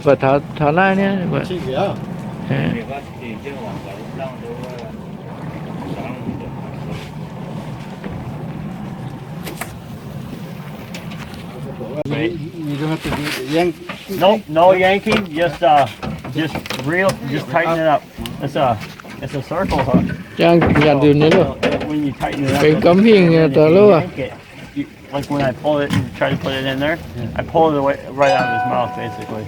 Buatc taux, taux naaiv niaa. You don't have to do the yank. No, no yanking. Just, uh, just real, just tighten it up. It's a, it's a circle hook. Jang, jang dun nyei loh. When you tighten it up, benx gormx hingh nyei daaih loh. Yank it. You, like when I pull it and try to put it in there, I pull it away right out of his mouth, basically.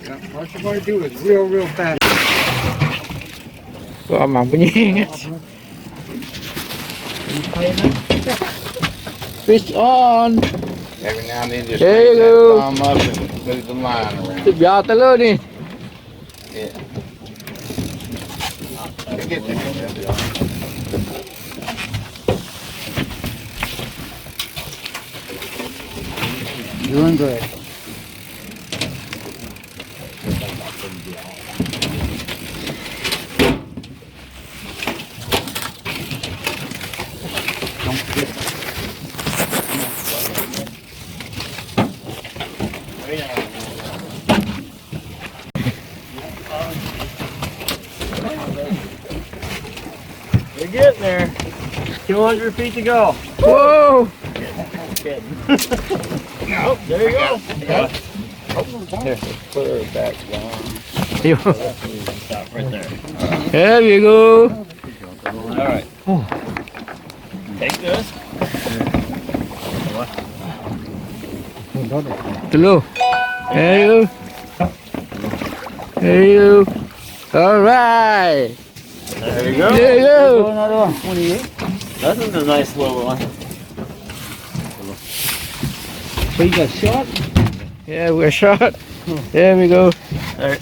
Yeah, what you want to do is real, real fast. Mangc mbuo nyei. Fish on. Every now and then, just raise that thumb up and move the line around. Biaux daaih loh ninh. Yeah. Doing great. We're getting there. Two hundred feet to go. Whoa! Kidding. Oh, there you go. Here, put her back down. Stop right there. There you go. All right. Take this. Hello. There you go. There you go. All right. There you go. There you go. Another one. This is a nice little one. We got shot? Yeah, we got shot. There we go. All right.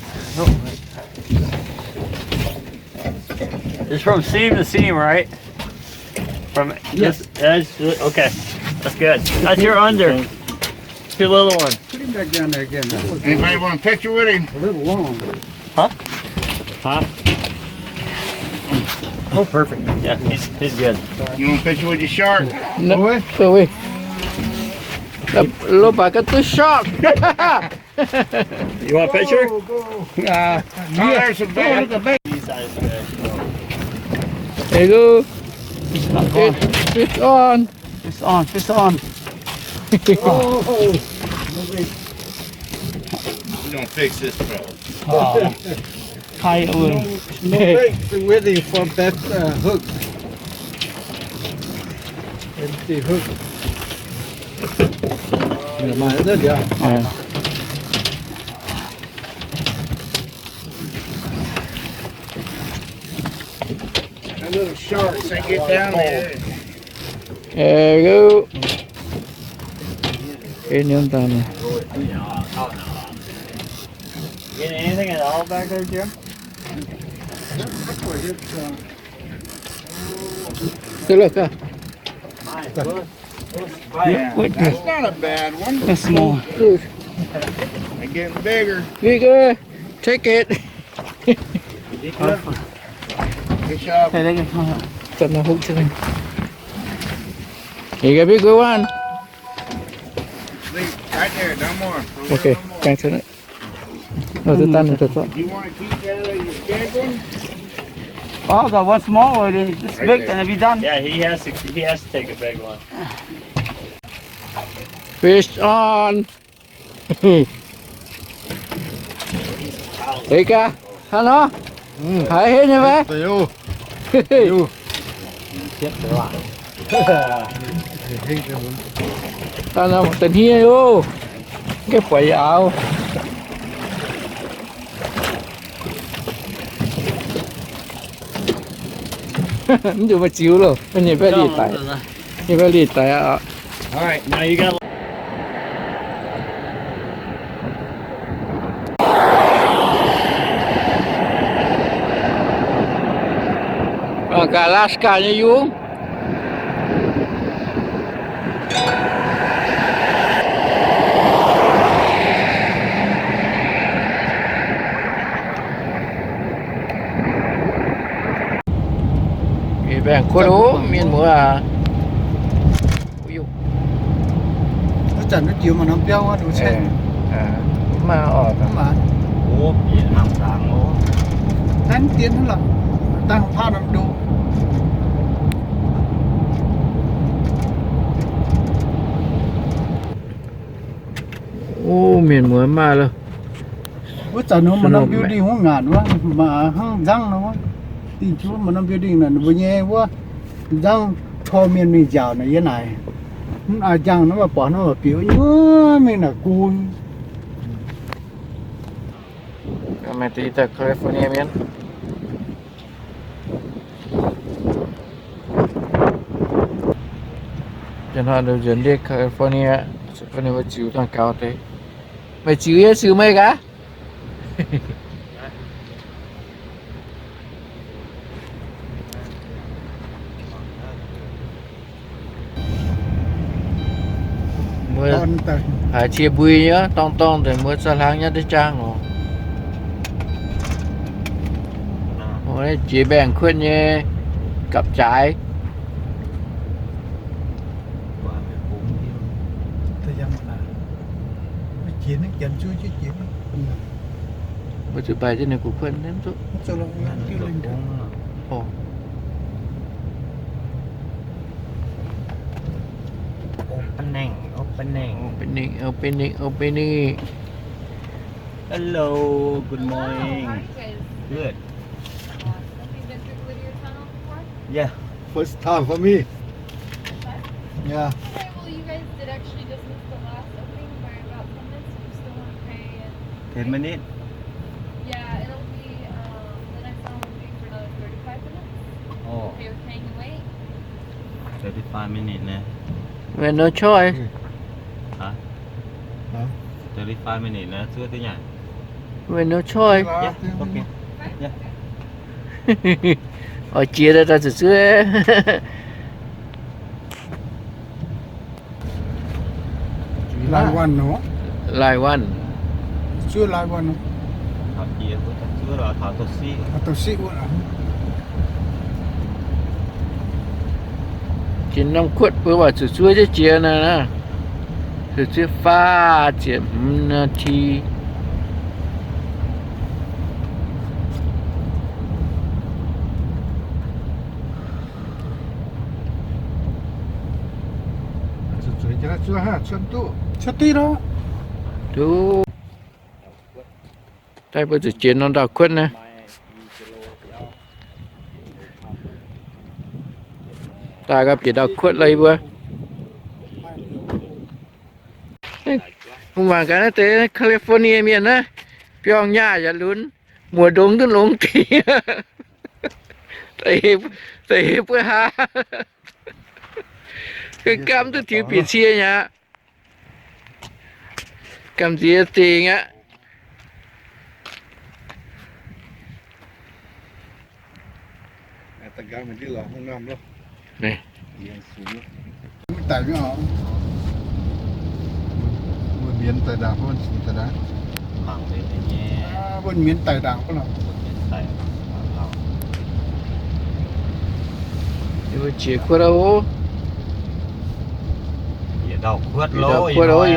It's from seam to seam, right? From this edge to, okay. That's good. That's your under. It's your little one. Put him back down there again. That was Anybody want a picture with him? A little long. Huh? Huh? Oh, perfect. Yeah, he's, he's good. You want a picture with your shark? No, wait. Look back at the shark. You want a picture? Go, go. Uh, oh, yeah. There's a bait. There you go. Fish on. Fish on, fish on. Oh. We're gonna fix this problem. Oh. Tie it. No, no bait with it for that, uh, hook. Empty hook. Yeah, man, that's, yeah. That little shark, they get down there. There you go. Get anything at all back there, Jim? Good look, huh? Yeah, that's not a bad one. That's small. They're getting bigger. Bigger. Take it. Good job. Hey, they can come up. Got no hook today. You got a big one. Leave right there, no more. Okay, thanks for that. No, it's done, it's done. You wanna keep that as your big one? Oh, got one small one. It's big, then it'll be done. Yeah, he has to, he has to take a big one. Fish on. Ê ka, hnangv nor, haiz hec nyei fai? Da'hniev oc, gaengh buatc yaac auv. Mv nzunc maaih ziux loh, nyei baeqv liz daic, nyei baeqv liz daic aqv. Ga'Alaska nyei yungz. Mingh baengh kuotv oc, mienh muoz aac. Zanc naaiv jiex maaih norm biauv wuov, duqv ceng. Mv maaih orqc, mv maaih. Naaiv dien hnangv lorqc, dangh paav norm ndoqv. O, mienh muoz maaih loh. Wuov zanc nor maaih norm building wuov ngaanc wuov, maaih hnangv nzangv nor wuov. Dingh juov maaih norm building naaic, ninh mbuo nyei wuov nzangv tor mienh mingh nziaauc naaic yie naaic. Mv a'njang nor maaih buatc nor maaih biux nyuoz mingh naaic gun. Maaih deix daaih California mienh. Janx-hnoi nduqc nzuonx ndiev California, California mbuo ziux dangh gaux deix. Meih ziux yie ziux meih gaax. Mbuo haiz cie mbui nyei, dorng dorng deix mbuo za'hlang nyei deix jaang oc. Jiex mbaengx-kuotv nyei gapv-jaaix. Mbuo zuqc mbaih jienv ninh gu'kuotv. Opening, opening. Opening, opening, opening. Hello, good morning. Good. Yeah. First time for me. Yeah. Okay, well, you guys did actually just miss the last opening by about ten minutes. You still want to pay? Ten minutes? Yeah, it'll be, um, the next one will be for another thirty-five minutes. Oh. Okay with paying and wait? Thirty-five minutes nè. We no choice. Hả? Hả? Thirty-five minutes nè, chưa tới nhỉ? We no choice. Yeah, okay. Yeah. Oix jiex daaih zuqc zuov. Lai Wan nor. Lai Wan. Zuov Lai Wan nor. Taux jiex mbuo zuov lorqc, taux Taux Siqv wuov. Jiex norm kuotv mbuo waac zuqc zuov jienv jiex naaic, zuqc zuov faah ziepc hmz นาที. Cuotv diqv lorqc. Duqv. Daaih mbuo zuqc jiex norm ndau-kuotv naaiv. Daaih gau bieqc ndau-kuotv lorqc yie mbuo. Mbuo mangc gaax naaiv deix California mienh naaiv, biorngh nyaah yaac lunx, muoz-ndongx duqv longx deix. Deix buov haa. Gamh duqv tiux bieqc cie nyei aqv. Gamh nziex dingc aqv. Mbuo mienz daaih ndaangc, mbuo mienz daaih ndaangc. Yie mbuo jiex kuotv oc. Yie ndau kuotv oc, ih hnoi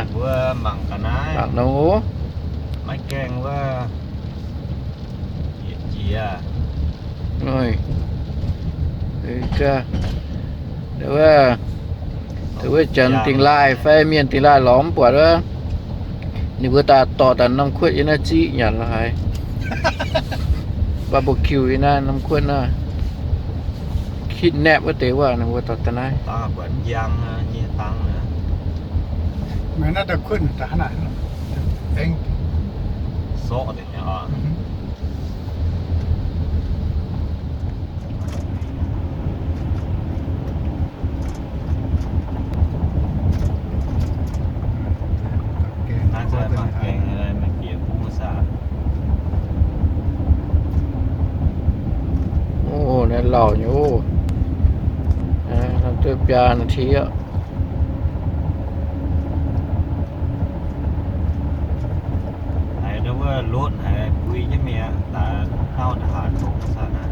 mbuo mangc ga'naaiv. Mangc nongx oc. Maiv gaengh wuov. Yietc jiex. Wuov, wuov Janx dingh laaih fai Mienh dingh laaih lorz mv buatc wuov. Ninh mbuo daaih dorh daaih norm kuotv yiem naaiv ziqv nyanc lo haaix. Barbecue yiem naaiv norm kuotv naaiv. Kidnap wuov deix wuov, ninh mbuo dorh daaih naaiv. Naaiv lauh nyei oc. Duqv biaa นาที oc. Haiz wuov lotv haiz mbui jienv mi'aqv, daaih hnauv daaih haaix tongx saah naaiv.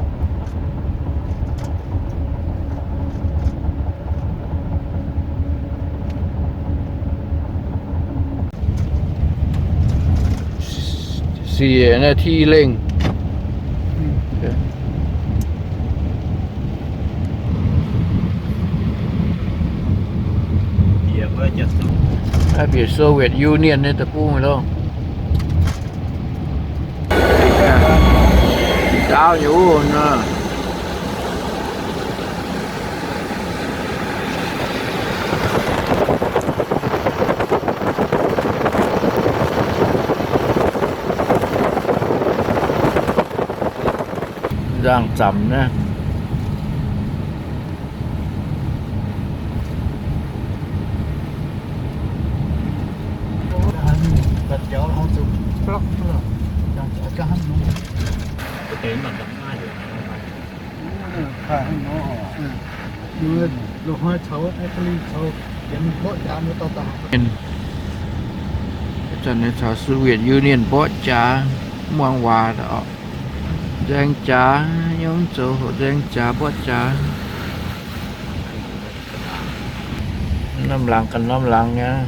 Siec naaiv Thi Lengh. Naaiv bieqc Soviet Union nyei deic-bung loh. Ndaauv nyei wuov nor. Nzangc-zamc naaiv. Ih zanc naaiv caux Soviet Union mborqv jaax, muangx waac, nzaeng jaax, yiem zoux hoqc nzaeng jaax mborqv jaax. Norm laangz ganh norm laangz nyei.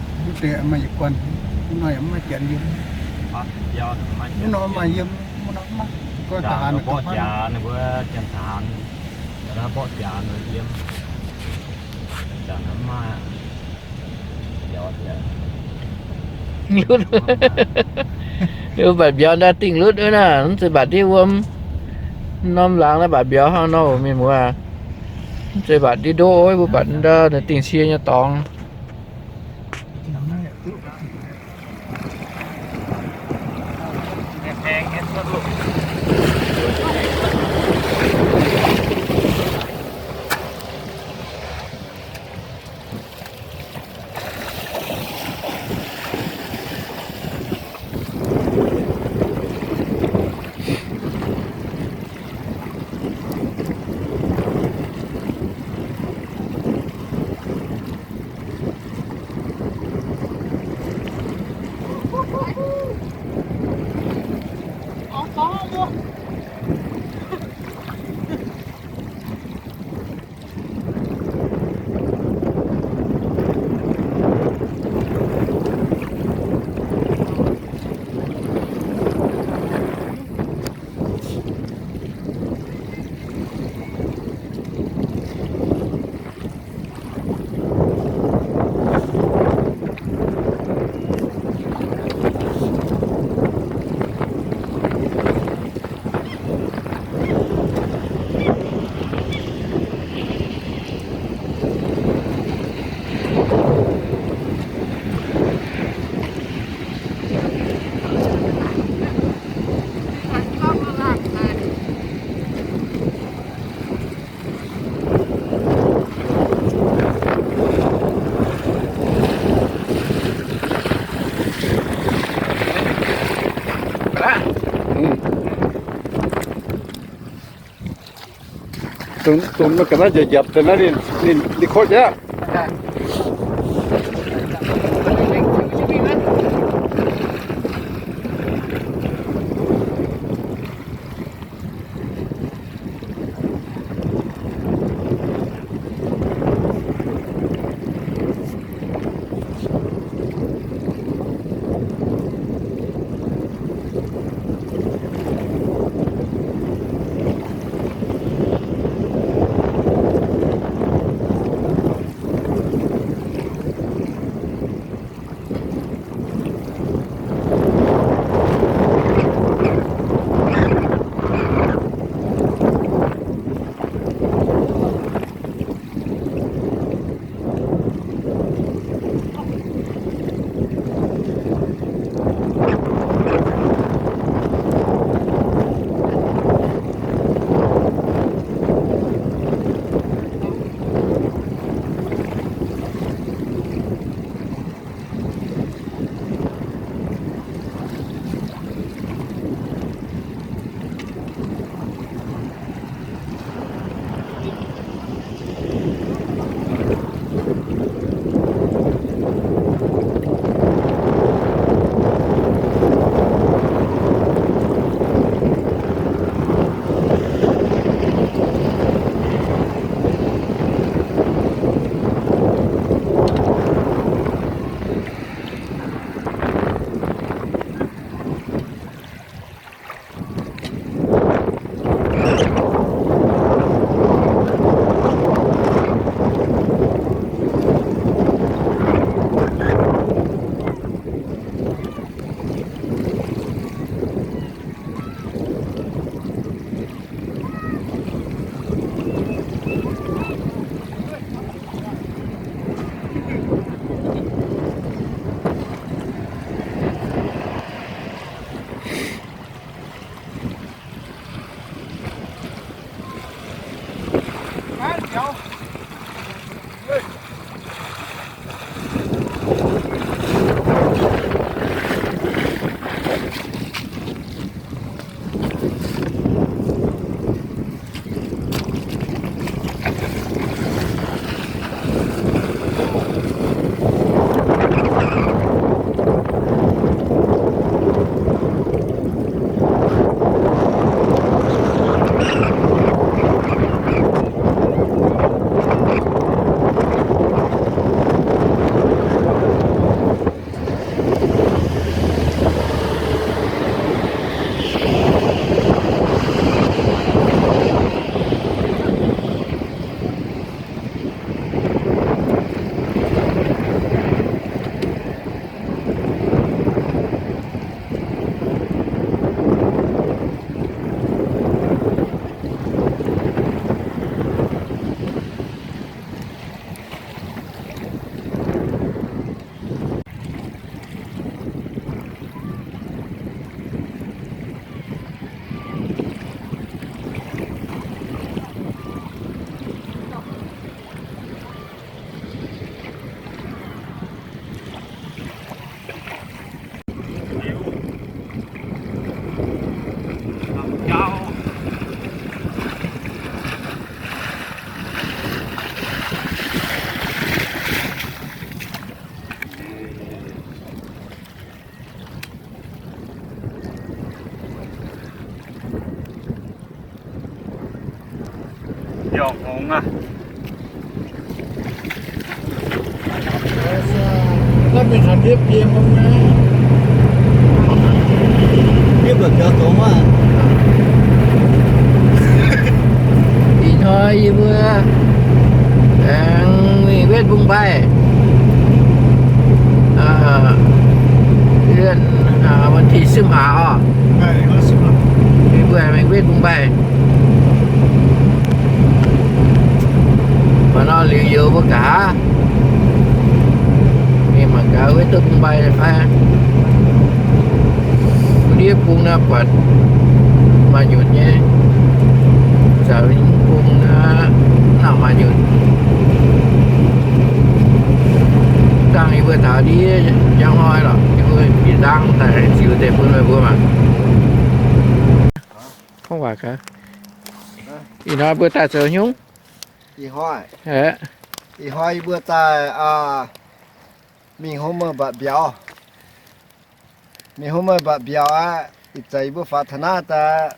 Lutv. Mbuo mbatc mbiauz ndau dingh lutv wuov naaiv, mv zeiz mbatc ndiev wuom. Norm laangz naaiv mbatc mbiauz hnangv nor, mienh muoz. Mv zeiz mbatc ndiev ndoqv, mbuo mbatc ndau naaiv dingh cie nyei dorngx. Dongh, dongh naaiv ga'naaiv njiec njiapc deix naaiv ninh, ninh, ninh kotv nyei aqv. Dorngc hngongx aqv. Naaiv mingh taux ndiev biei hngongx naaiv. Ndiev mbu'biaux dongz aqv. Ih hnoi yie mbuo aengx mingh wetv mbungv mbaih. Aa, วันที่สิบห้า orqc. Yie mbuo aengx mingh wetv mbungv mbaih. Maaih norm liuz youz mbuo nqa'haav, mingh mangc gaax wetv duqv mbungv mbaih fai. Mbuo ndiev bung naaiv buatc maaih nyutc nyei. Zaux bung naaiv, naaiv maaih nyutc. Dangh yie mbuo taux ndiev njang hnoi lorqc, yie mbuo bieqc nzangv daaih ziux deix bun meih mbuo mangc. Gorngv waac gaax. Ih hnoi mbuo daaih zoux haaix nyungc? Ih hnoi, ih hnoi yie mbuo daaih mingh hungh mienh mbatc mbiauz. Mingh hungh mienh mbatc mbiauz aqv. Ih zanc yie mbuo faaux taux naaiv daaih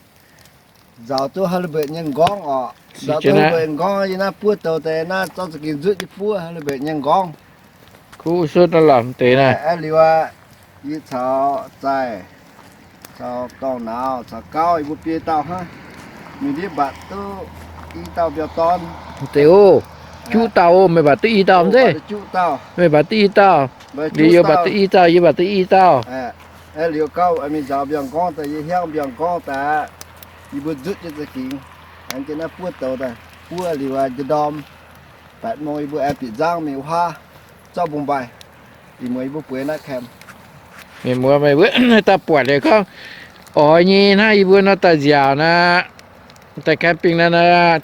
nzaaux duqv haaix la'mbeic nyei m'nqorngv orqc. Nzaaux duqv haaix la'mbeic m'nqorngv, yie naaiv buov douz deix naaiv zorqv za'gengh nzutv jienv buov haaix la'mbeic nyei m'nqorngv. Kuv suotv naaiv lamh deix naaiv. Aeqv, liuz aqv, yie caux Zaih, caux Dorngh Nauz, caux Gauv, yie mbuo biei dauh hnangv. Mingh ndiev mbatc duqv i dauh mbiauz-dorn deix oc. Juqv dauh oc. Meih mbatc duqv i dauh mv zeiz? Meih mbatc duqv i dauh. Liuz yie mbatc duqv i dauh, yie mbatc duqv i dauh. Aeqv, liuz gauh mingh nzaaux mbiauz m'nqorngv daaih, yie hiuv mbiauz m'nqorngv daaih, yie mbuo nzutv jienv za'gengh, aengx jienv naaiv buov douz daaih, buov liuz aqv, njang ndorm แปดโมง yie mbuo aengx bieqc nzangv mingh wuov haav zorqv mbungv mbaih. Ih muonz yie mbuo bueix naaiv camp. Mienh muoz, meih mbuo daaih buatc liuz gorngv oix nyei hnangv yie mbuo nor daaih nziaauc naaiv, daaih camping naaiv, naaiv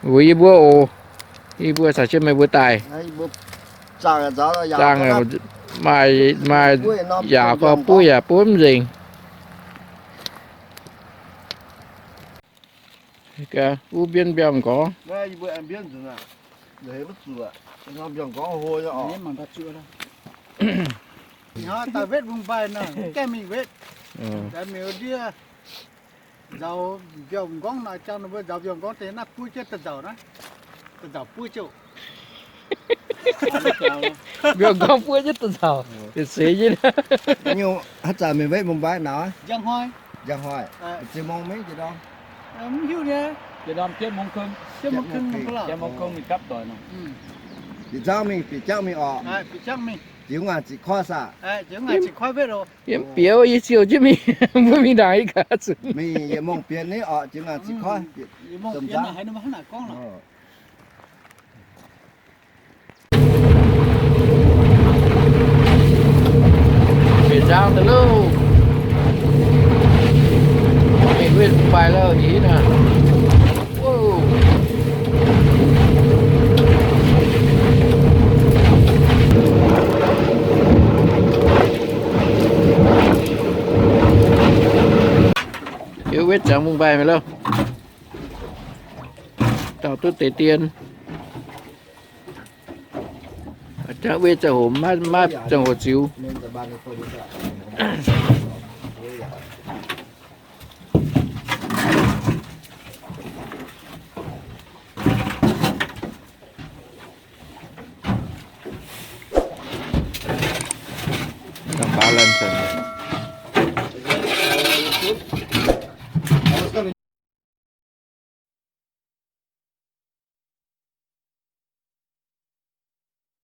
wuov yie mbuo oc. Yie mbuo caux jienv meih mbuo daaih. Zaangh, maaih, maaih yaac gorngv buov yaac buov mv nzengc. Wuov mbienv mbiauz m'nqorngv. Daaih wetv mbungv mbaih nor, gaengh mingh wetv. Daaih mingh ndiev nzaaux mbiauz m'nqorngv naaic, jangx ninh mbuo nzaaux mbiauz m'nqorngv deix naaiv buov jienv da'nzauc naaiv. Da'nzauc buov jienv. Mbiauz m'nqorngv buov jienv da'nzauc. Seix nyei. Haaix zanc mingh wetv mbungv mbaih naaic? Njang hnoi. Njang hnoi. Ziex mungz mingh jiex ndorm? Mv hiuv nyei. Jiex ndorm jienv mungz kung. Jienv mungz kung mingh gapv doic nor. Bieqc nzangv mingh, bieqc jangv mingh orqc. Bieqc jangv mingh. Ziux ngaanc ziqc koiv saah? Yie mv bieqc, yie ziux jienv mingh, mbuo mingh ndaangc yie gaax zuqc. Mingh yietc mungz bieqc ni orqc, ziux ngaanc ziqc koiv. Bieqc nzangv daaih loh. Mingh wetv mbungv mbaih loh, ih naaic. Yie wetv ziangx mbungv mbaih mingh loh. Dauh duqv deix dien. Jangv wetv ziangh hoc maiv, maiv ziangh hoc ziux. Dangh baav laanh zanc.